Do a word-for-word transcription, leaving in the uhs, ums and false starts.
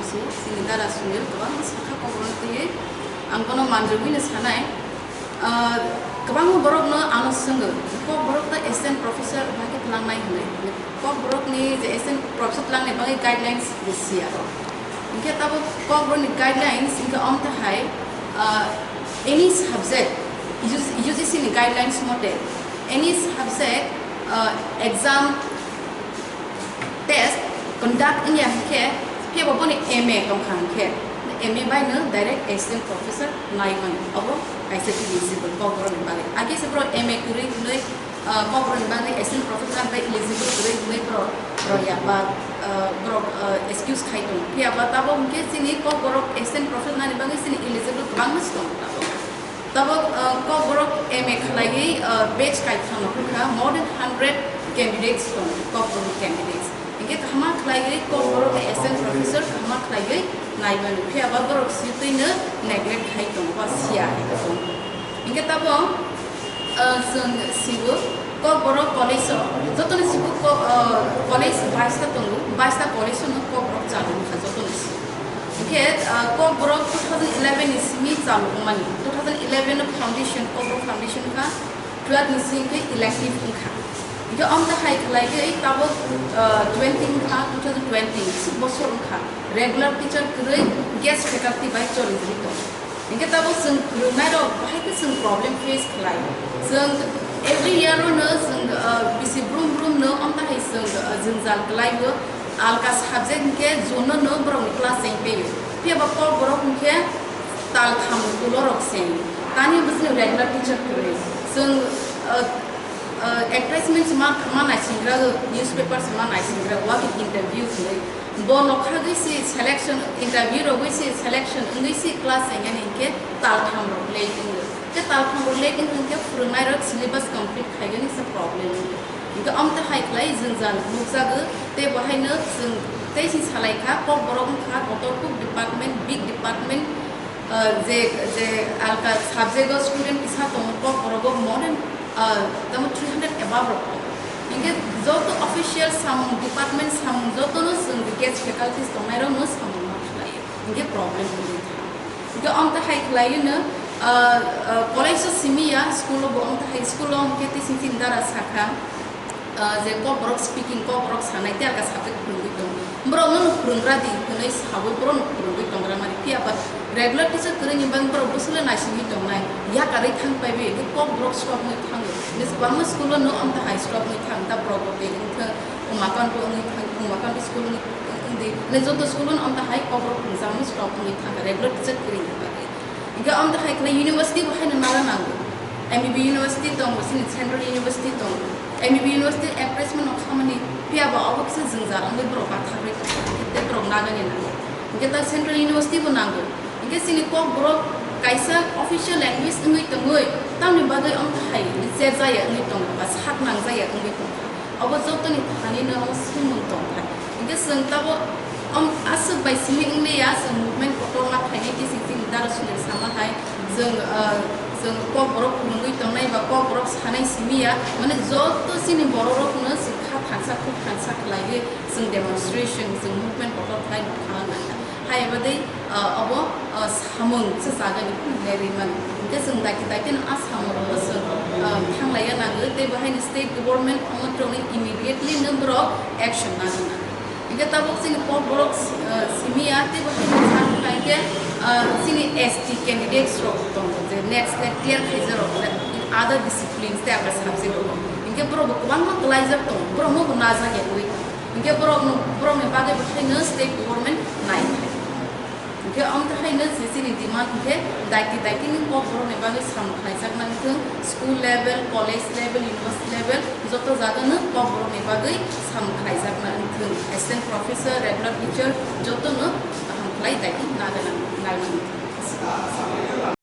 Chini dara Sunil kwbangma sakha Kokborok twiwi ang bono manjagwino sanai. Ah, kwbangma borokno ano swngo, Kokborok ta assistant professor bahai khe twlangnai hwnwi. Kokborokni je assistant professor twlangnai bagwi guidelines bo siya. Hinkhe tabuk Kokborokni guidelines hinkhe omtahai, ah, any subject, U G C ni guidelines mote any subject, ah, exam test conduct wngya hinkhe, phiya bo boni M A tongkha hinkhe, M A bai no direct assistant professor nai mano, obo kaisa eligible Kokborokni bagwi. Age se borok M A kwrwi hwnwi, ah, Kokborokni bagwi assistant professor nai bai eligible kwrwi hwnwi borok roya ba, ah, borok, ah, excuse khai tongo. Phiya ba tabuk hinkhe chini Kokborok assistant professor nani bagwi chini eligible kwbangma se tongo tabuk. Tabuk, uh, Kokborok M A khlaiwi, uh, batch kaitham no phurkha, more than hundred candidates tongo, Kokborok candidates. Hinkhe kaham khlaiwi Kokborok ni assistant professor kaham khlaiwi nai mano, phiya ba borok sitwi no neglect khai tongo, ba siya hai tongo. Hinkhe tabuk, uh, chwng siwo, Kokborok college o jotono sibuk ko-, ah, college baista tongo, baista college no Kokborok chalu wngkha jotono sibuk. Hinkhe, ah, Kokborok two thousand eleven ni simi chalu wngmani, two thousand eleven no foundation, Kokborok foundation wngkha, twelve ni simi hinkhe elective wngkha. Hinkhe omtahai khlaiwi tabuk, ah, twenty wngkha, two thousand twenty, sik bosor wngkha, regular teacher kwrwi guest faculty bai choli rwi tongo. Hinkhe tabuk chwng phwrwngnairok bahai khe chwng problem face khlai. Chwng every year-o no chwng, uh, bisi brum brum no omtahai chwng, uh, jwngjal kwlaio. Alka subject hinkhe June-o no borokni class cheng teiyo. Phiya ba Kokborok hinkhe tal tham ukulorok cheng. Tani bwswk regular teacher kwrwi. Chwng, uh, uh, advertisement ma, ma naisingra, newspaper ma naisingra, wakhe interview hwnwi. Bo nokhagwi si selection, interview rogwi si selection wngwi si class chengya ni hinkhe tal tham rok late wngo. Khe tal tham rok late wngkha hinkhe phwrwngnairok syllabus complete khaigani se problem wngo. Hinkhe omtahai khlai jwngjal nukjago tei bo haino chwng tei si salai kha, Kokborok wngkha kotor kuk department, big department, ah, je, je alka subject o student kisa tongo, Kokborok o more than, ah, tamo three hundred above rok tongo. Hinkhe joto official samung, department samung jotono chwng guest faculties tongnairokno samung ma khlaio. Hinkhe problem wngwi thango. Hinkhe omtahai khlaiwino, ah, ah, college o simi ya, school o bo omtahai, school o hinkhe tising tin dara sakha. Ah, je Kokborok speaking, Kokborok sanai, tei alka subject phwrwngwi tongo. Borokno no phwrwnggra di hwnwi saui borokno phwrwngwi tongra mani. Phiya ba regular teacher kwrwini bagwi borok bwswkle naisingwi tongnai. Yakarwi thang paiwi, Kokborok stop wngwi thango. Hwnwi kwbangma school o no omtahai stop wngwi thang, ta borok bo tei wngthang, Umakant wngwi thang, Umakant school wngwi, wngdi. Hwnwi joto school o no omtahai Kokborok phwrwngjakma stop wngwi thang, regular teacher kwrwini bagwi. Hinkhe omtahai khlai university bo haino nana nango. M B B university tongo, chini central university tongo. M B B university advertisement no khamani phiya ba obo kisa jwngjal wngwi borok bathagwi tongkha, tei borok nagani nango. Hinkhe ta central university bo nango. Hinkhe chini Kokborok kaisa official language wngwi tongwi, tamni bagwi omtahai cherjaya wngwi tongkha ba sak nangjaya wngwi tongkha. Obo jotoni thani no omo swngmung tongkha. Hinkhe chwng tabuk om aswk bai simi wngliya, chwng movement kotorma khainai khe chwng chini dara Sunil sama hai chwng, ah, chwng Kokborok phwrwngwi tongnai ba Kokborok sanai simi ya, mane joto chini bororokno chwng kha thansa khuk thansa khlaiwi chwng demonstration, chwng movement kotor khlai nukha nangkha. Hai eba dei, ah, obo, ah, samung se chagani phunuknai rwi mano. Hinkhe chwng daiki daiki no a samung rokno chwng, ah, thanglaiya nango tei bo haino state government omo rokno immediately no borok action nana nango. Hinkhe tabuk chini Kokborok, ah, simi ya tei bo haino chakha hinkhe, ah, chini S T candidates rok tongo je NET, SLET clear khaijak rok le other disciplines tei other subject rok. Hinkhe borok bo kwbangma kwlaijak tongo, borok no bo najak ya wi. Hinkhe borok no, borok ni bagwi bo haino state government nai khai. Hinkhe omtahai no je chini demand hinkhe daiki daiki ni Kokborok ni bagwi samung khlaijakna wngthung, school level, college level, university level, joto jaga no Kokborok ni bagwi samung khlaijakna wngthung. Assistant professor, regular teacher joto no kaham khlai daiki nagana, nagana wngthung.